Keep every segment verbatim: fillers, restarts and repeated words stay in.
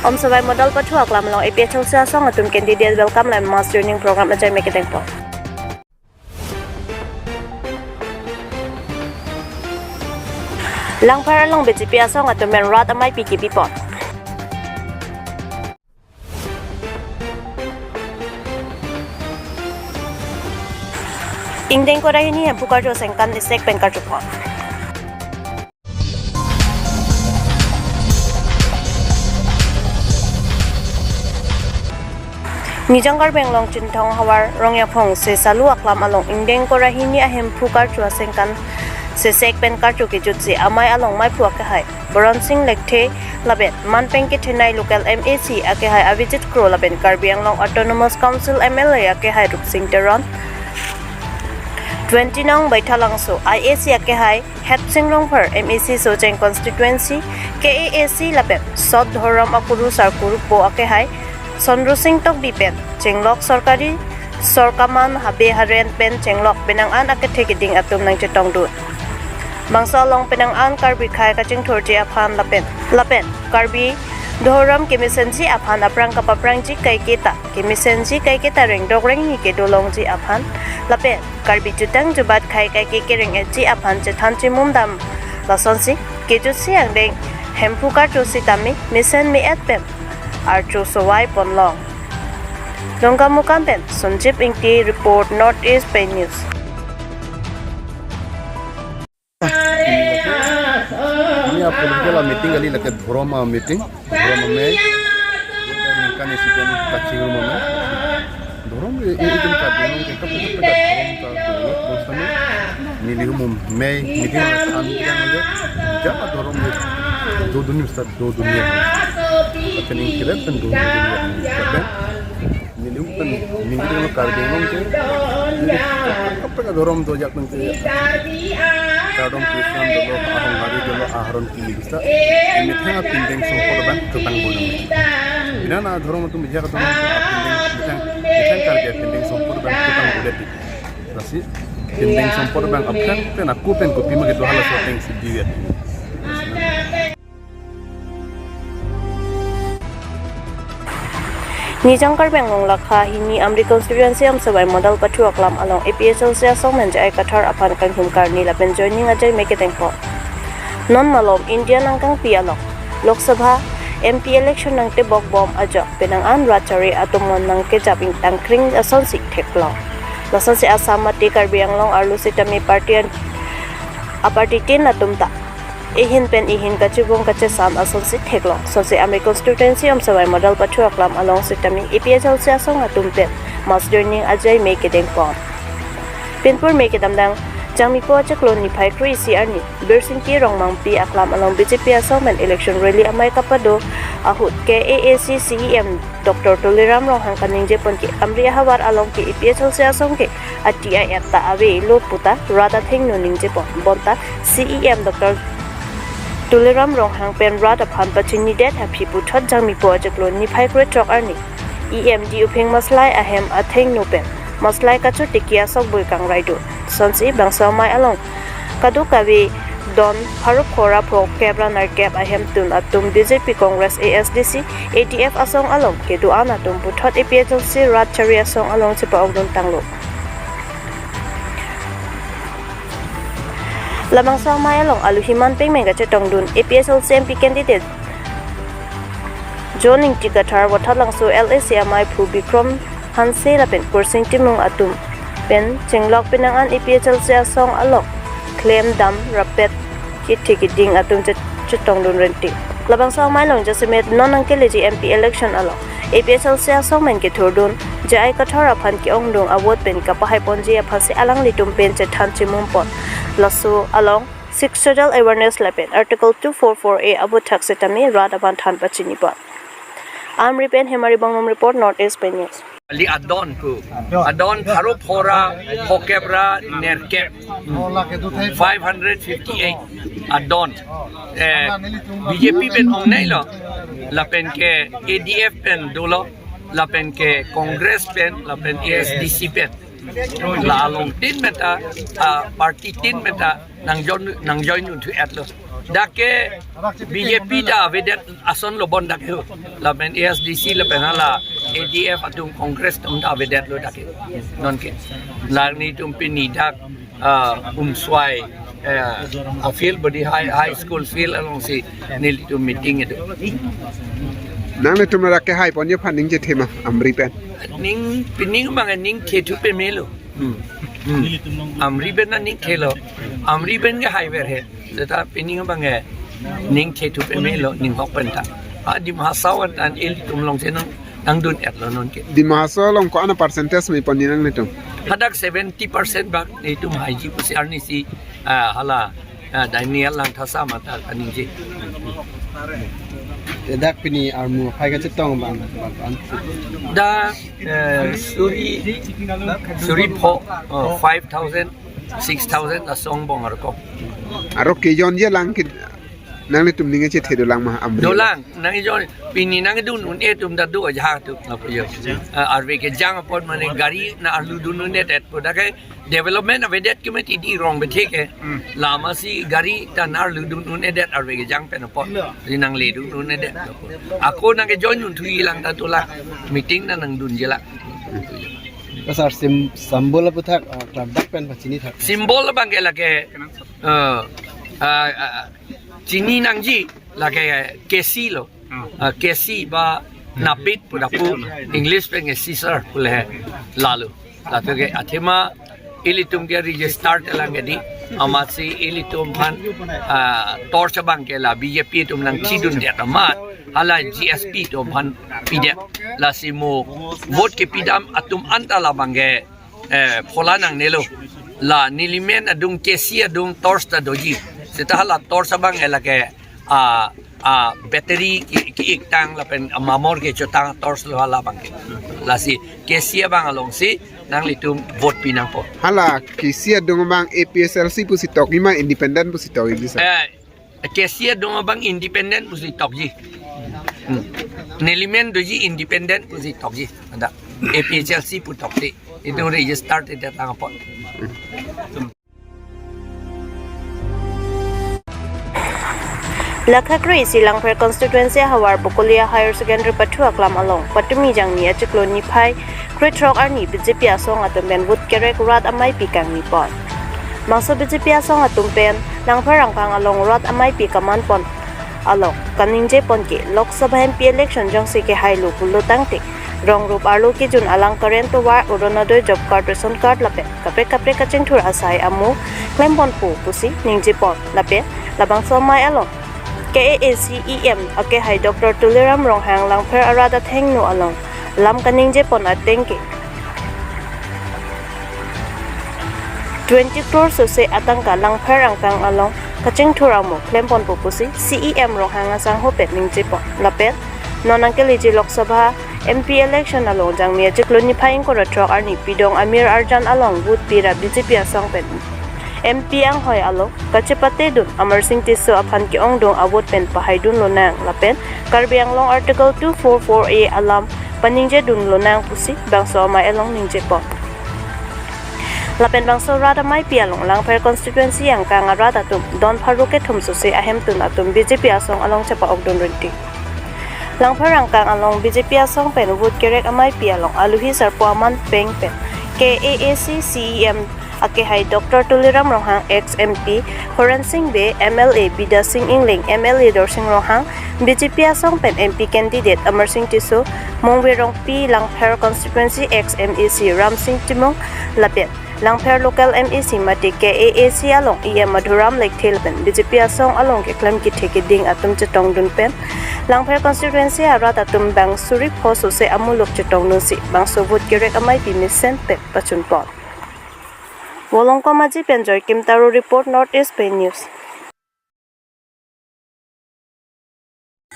Amsawai Model Pathu aklam along A P H L C asong atum candidate welcome lapen mass joining program ajai me kedengpon. Langpher along B J P asong atum pen rat amei pi kepipon. Ingdeng kora hini Hemphu karcho asengkan isek pen karchopon. Nijang Karbi Anglong Chinthong havar Rongyaphong Sesalu aklam along ingdeng kora hini a Hemphu karcho asengkan sesek pen karcho kejutsi amei along meiphu akehai Boron Sing Lekthe lapen manpeng kethenei local M A C akehai Abhijit Kro lapen Karbi Anglong Autonomous Council M L A akehai Rupsing Teron, twenty nong Baithalangso I A C akehai Hepsing Rongphar, M A C Socheng Constituency, K A A C lapen Sot Dhorom Akuru Sarkuru po akehai Sonru Sing Tokbi pen chenglok sorkari sorkaman habe haren pen chenglok penang an akethe keding atum nangchetongdun. Bangso along penang an Karbi khei kachingthurji aphan lapen lapen Karbi Dhorom kemesenji aphan aphrang kapaprangji kaiketa kemesenji kaiketa rengdok rengni kedolongji aphan lapen Karbi jutang jubat khei kaike kereng-etji aphan chethan chimum dam lasonsi kejutsi angdeng Hemphu karcho sitame mesen me-et pen archo sovai ponlong. Dongkamukam pen Sanjib Ingti report, North East Pei News. Ini a political meeting kali, lake dhorom meeting, dhorom amei. Kan isi kan kachingrum amei. Dhorom e, e, itum Karbi Anglong ke kap kap ka dhorom ta dhorom bangsa amei. Neli humum mei meeting an kan aja. Jama dhorom e. Do dunia sa do dunia. Tapi ni kira kan do dunia. Neli pen ningri lo Karbi Anglong ke. Apa ka dhorom do jak nang ke. Kardom Christian dolo, Ahong Hari dolo, Aharon ki bisa. Methang pindeng sompot abang chupang bonang. Ina na dhorom atum bijak atum pindeng methang methang Karbi pindeng sompot abang chupang bodet. Lasi pindeng sompot abang aphan pen aku pen kopi ma kedo hala shooting si diwet. Nijang Karbi Anglong lakha hini Amri constituency Amsawai Model Pathu aklam along A P H L C asong pen J I Kathar aphan kanghum karni lapen joining ajai me kedengpon. Non malom India nangkangpi along Lok Sabha M P election nangtebok bom ajok penang an rat chari atum mon nangkejap ingtang kring asonsi theklong. Lasonsi Assam mate Karbi Anglong arlo sitame party an, a party tin atum ta ehin pen ehin kachibung kachesan asonsi theklong. Sonsi Amri constituency Amsawai Model Pathu aklam along sitame A P H L C asong atum pen mass joining ajai me kedengpon. Pinpur me kedamtang Jangmipo achiklo niphai kre-isi arni Birsingki Rongmangpi aklam along B J P asong pen election rally amei kapado ahut K A A C C E M Doctor Tuliram Ronghang kaningjepon ke Amri ahavar along ke A P H L C asong ke ati a-et ta avelo puta rat athengno ningjepon. Bonta C E M Doctor Tuliram Ronghang pen rat aphan pachinidet aphi puthot Jangmipo achiklo niphai krethrok arni E M D Uphing Maslai ahem athengno pen maslai kachotiki asokboi kangraidun. Sonsi bangso amei along kadokave don pharo phora phokep ra nerkep ahemtun atum B J P, Congress, A S D C, A D F asong along kedo-an atum puthot A P H L C rat chari asong along chepa-okdun tanglo. Labangso amei along aluhi manpeng pen kachetongdun A P H L C M P candidate John Ingti Kathar, Vathalangso L A C ameiphu Bikram Hanse lapen Kursing Timung atum pen chenglok penang an A P H L C asong along klem dam rapet kethe keding atum chet- chetongdun renti. Labangso amei along jasemet non nangkeleji M P election along A P H L C asong pen kethurdun J I Kathar aphan ke-ongdung a-vote pen kapahaiponji aphansi alanglitum pen chethan chimumpon. Laso along Sixth Schedule awareness lapen Article two four four A aputhak sitame rat aphan than pachinipon. Amri pen Hemari Bongnum report, North East Pei News. Ali adon pu. Adon pharo phora phokep ra nerkep. Five hundred fifty-eight adon. Eh, B J P pen ongneilo. Lapen ke A D F pen dolo. Lapen ke Congress pen, lapen A S D C pen. La along tin meta, ah, party tin meta nangjoin, nangjoin unthu etlo. Dak ke B J P ta avedet ason lo bon dak ke. Lapen A S D C lapen hala A D F atum Congress atum ta avedetlo dak ke. Non ke. Lake nelitum pini dak, ah, Umswai, eh, a field body high, high school field alongsi nelitum meeting kedo. Nanglitum rak kehai ponji aphan ning chethe ma Amri pen? Ning, pining abang ning chethu pemelo. Hmm. Hmm. Amri pen na ning thelo. Amri pen kehai ver he. Seta pining abang ning chethu pemelo, ning hok pen ta. Ha, Dima Hasao an tan ilitum alongsi nang, nangdun-etlo non ke. Dima Hasao along ko-an a percentage me pon nanglitum? Hadak seventy percent bak nelitum haiji pusi arnisi, ah, hala, ah, Daniel Langthasa mata kaningje. Dak pini armu aphai kachetong abang, abang, abang. Dak, eh, suri, suri pho, oh, five thousand, six thousand laso angbong arko. Aro kejonji alang ke nanglitum ning chethe dolang ma Amri? Dolang, nangjon, pini nangdun un-e atum ta do aja tu, ngapo jo. Eh, arve kejang apot mane gari na arlu dun un-edet po dak ke development avedet ke mati di rong bethe ke. Hmm. Lama si gari ta na arlu dun un-edet arve kejang pen apot. Di nangle dun un-edet. Ako nangkejoin un thuji lang ta dolang. Meeting na nangdunji lang. Ka sir, sim-, symbol aputhak, ah, klardak pen pachini thak. Symbol abang ke lake, eh, ah, ah, chini nangji lake K C lo. Ah, K C ba napit pu dak pu, English pen ke scissor pu le lalo. Lapen ke athema ilitum ke register telang ke di, amatsi ilitum aphan, ah, torch abang ke la B J P atum nangchidundet amat, hala G S P atum aphan pidet. Lasi mo vote kepidam atum anta labang ke, eh, phola nangnelo. La nelimen adung K C adung torch ta doji. Seta hala torch abang ke lake, ah, ah, battery ke, ke-iktang lapen amamor kechotang torch lo hala abang ke. Lasi K C abang alongsi nanglitum vote pinangpo. Hala K C adung abang A P H L C pusi tokji ma independent pusi tokji sir? Eh, K C adung abang independent pusi tokji. Hmm. Nelimen doji independent pusi tokji. Ada A P H L C pu tokte. Itum register tedet lang apot. Lakha kre-isi Langpher constituency ahavar Bokolia Higher Secondary pathu aklam along patumi Jangmi achiklo niphai krethrok arni B J P asong atum pen vote kerek rat ameipi kangni pon. Bangso B J P asong atum pen Langpher angkang along rat ameipi kaman pon along kaningje pon ke Lok Sabha M P election jongsi kehai lo pulo tangte rong rup arlo kejun alang current tovar, Orunodoi job card, ration card lapen kaprek kaprek kachingthur asai amu klem ponpo pusi ningje pon lapen labangso amei along K A A C E M akehai Doctor Tuliram Ronghang Langpher arat athengno along lam kaningje pon ateng ke twenty crore sose atangka Langpher angkang along kachingthur amu klem ponpo pusi C E M Ronghang asangho pen ningje pon lapen non nangkeleji Lok Sabha M P election along Jangmi achiklo niphai ingkoi ra throk arni pidong amir arjan along vote pi ra B J P asong pen M P anghoi along kachepatedun Amarsing Tisso aphan ke-ongdung avote pen pahaidun lonang lapen Karbi Anglong Article two four four A alam paningje dun lonang pusi bangso amei along ningje pon. Lapen bangso rat ameipi along Langpher constituency angkang arat atum don pharo kethom sose ahemtun atum B J P asong along chepa-okdun rinti. Langpher angkang along B J P asong pen vote kerek ameipi along aluhi sarpo aman peng pen K A A C C E M akehai Doctor Tuliram Ronghang, ex M P Horen Sing Bey, M L A Bidya Sing Engleng, M L A Dorsing Ronghang, B J P asong pen M P candidate Amarsing Tisso, Mongve Rongpi Langpher constituency ex M A C Ramsing Timung lapen Langpher local M A C mate K A A C along E M Madhuram Lekthe lapen B J P asong along keklem kethe keding atum chetongdun pen Langpher constituency arat atum bang suri pho sose amuluk chetongdunsi bangso vote kerek ameipi mesen pen pachun pon. Volongkom Aji pen Joykim Taro report, North East Pei News.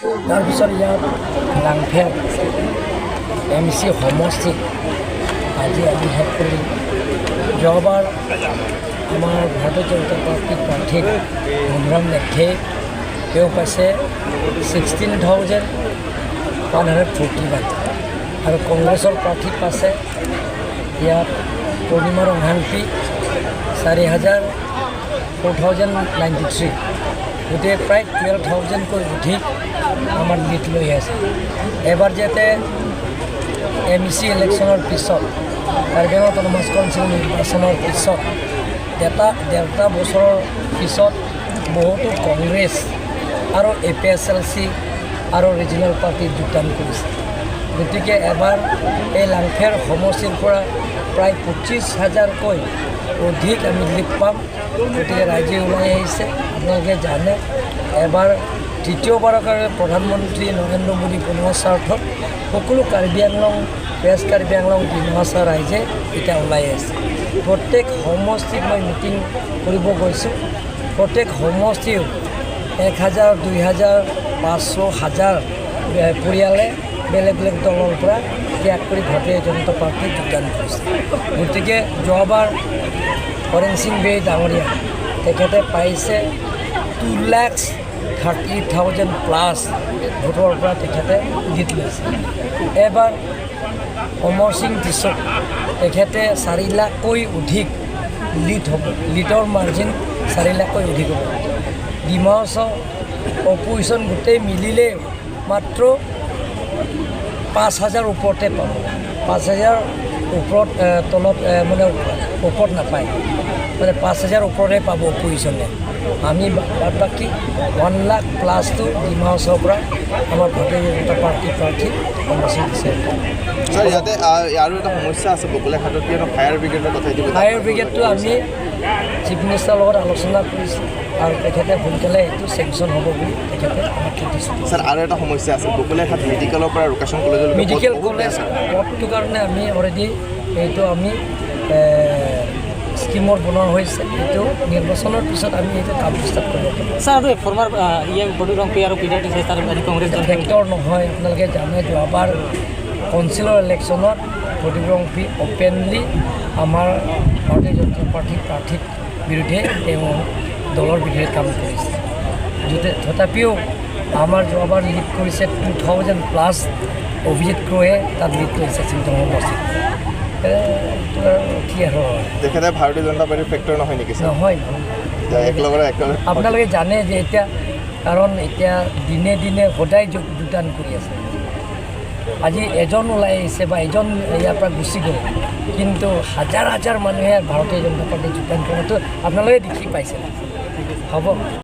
তাৰপিছত ইয়াত লাংফেৰ M C সমষ্টিত আজি আমি শেষ কৰিলোঁ। যোৱাবাৰ আমাৰ ভাৰতীয় জনতা পাৰ্টীৰ প্ৰাৰ্থী মনোৰম লেকথে, তেওঁ পাইছে sixteen thousand one hundred forty one আৰু কংগ্ৰেছৰ প্ৰাৰ্থী পাইছে ইয়াত পূৰ্ণিমা ৰংহাংপী চাৰি হাজাৰ ফ'ৰ থাউজেণ্ড নাইণ্টি থ্ৰী, গোটেই প্ৰায় টুৱেলভ থাউজেণ্ডকৈ অধিক আমাৰ লিড লৈ আছে। এবাৰ যাতে এম ই চি ইলেকশ্যনৰ পিছত, কাৰ্বি আংলং অট'নমাছ কাউন্সিল নিৰ্বাচনৰ পিছত, এটা ডেৰটা বছৰৰ পিছত বহুতো কংগ্ৰেছ আৰু এ পি এইচ এল চি আৰু ৰিজনেল পাৰ্টিত যোগদান কৰিছে। গতিকে এবাৰ এই লাংফেৰ সমষ্টিৰ পৰা প্ৰায় পঁচিছ হাজাৰকৈ অধিক আমি লিড পাম। গতিকে ৰাইজে ওলাই আহিছে। আপোনালোকে জানে, এবাৰ তৃতীয়বাৰৰ কাৰণে প্ৰধানমন্ত্ৰী নৰেন্দ্ৰ মোদী বনোৱা স্বাৰ্থত সকলো কাৰ্বি আংলং, ৱেষ্ট কাৰ্বি আংলং, ডিমা হাছাও ৰাইজে এতিয়া ওলাই আহিছে। প্ৰত্যেক সমষ্টিত মই মিটিং কৰিব গৈছোঁ। প্ৰত্যেক সমষ্টিও এক হাজাৰ, দুই হাজাৰ, পাঁচশ, হাজাৰ, এ, পৰিয়ালে বেলেগ বেলেগ দলৰ পৰা ত্যাগ কৰি ভাৰতীয় জনতা পাৰ্টিত যোগদান কৰিছে। গতিকে যোৱাবাৰ হৰেণ সিং বেই ডাঙৰীয়া, তেখেতে পাইছে টু লাখ থাৰ্টি থাউজেণ্ড প্লাছ ভোটৰ পৰা তেখেতে লিড লৈছে। এবাৰ অমৰ সিং টিছৌ, তেখেতে চাৰি লাখকৈ অধিক লিড হ'ব, লিডৰ মাৰ্জিন চাৰি লাখকৈ অধিক হ'ব। ডিমা হাছাও অপজিশ্যন গোটেই মিলিলে মাত্ৰ পাঁচ হাজাৰ ওপৰতে পাব। পাঁচ হাজাৰ ওপৰত, এ, তলত, এ, মানে ওপৰত নাপায়, মানে পাঁচ হাজাৰ ওপৰতে পাব অপজিশ্যনে। আমি বা-, বাদ বাকী ওৱান লাখ প্লাছটো ডিমা হাছাওৰ পৰা আমাৰ ভাৰতীয় জনতা পাৰ্টি প্ৰাৰ্থী অমৰ সিং টিছৌ। ছাৰ, ইয়াতে, আ, আৰু এটা সমস্যা আছে বকলীয়াঘাটত, কিয়নো ফায়াৰ ব্ৰিগেডৰ কথা এতিয়া ফায়াৰ ব্ৰিগেডটো আমি চিফ মিনিষ্টাৰৰ লগত আলোচনা কৰিছোঁ আৰু তেখেতে সোনকালে এইটো চেংচন হ'ব বুলি তেখেতে আমাক কৈছে। ছাৰ, আৰু এটা সমস্যা আছে, বকলীয়াঘাট মেডিকেলৰ পৰা ৰুকাচৰণ কলেজলৈকে পথ মেডিকেল বহুত বেয়া, কলেজ ছাৰ। পথটো কাৰণে আমি অলৰেডি এইটো আমি, এ, স্কিমত বনোৱা হৈছে, এইটো নিৰ্বাচনৰ পিছত আমি এইটো কাম ষ্টাৰ্ট কৰিব পাৰিম। ছাৰ, আৰু ফৰ্মাৰ, আ, ইয়ে প্ৰদীপ ৰংপি আৰু পিদাৰ টিছে ছাৰ আজি কংগ্ৰেছ দল ফেক্টৰ নহয়। আপোনালোকে জানে, যোৱাবাৰ কাউন্সিলৰ ইলেকশ্যনত প্ৰদীপ ৰংপি অপেনলি আমাৰ ভাৰতীয় জনতা পাৰ্টিৰ প্ৰাৰ্থীৰ বিৰুদ্ধে তেওঁ দলৰ বিৰুদ্ধে কাম কৰিছে। যতে-, তথাপিও আমাৰ যোৱাবাৰ লিড কৰিছে টু থাউজেণ্ড প্লাছ, অভিজিত ক্ৰ'য়ে তাত লিড কৰিছে চিংটং সমষ্টিত। এ, এইটো আৰু কি আৰু হয়? তেখেতে ভাৰতীয় জনতা পাৰ্টিৰ ফেক্টৰ নহয় নেকি, ছাৰ? নহয়, নহয়। এতিয়া একেলগতে, একেলগে আপোনালোকে জানে যে এতিয়া, কাৰণ এতিয়া দিনে দিনে সদায় যোগ-, যোগদান কৰি আছে। আজি এজন ওলাই আহিছে বা এজন ইয়াৰ পৰা গুচি গ'ল, কিন্তু হাজাৰ হাজাৰ মানুহে ভাৰতীয় জনতা পাৰ্টিত যোগদান কৰাটো আপোনালোকে দেখি পাইছে। হ'ব।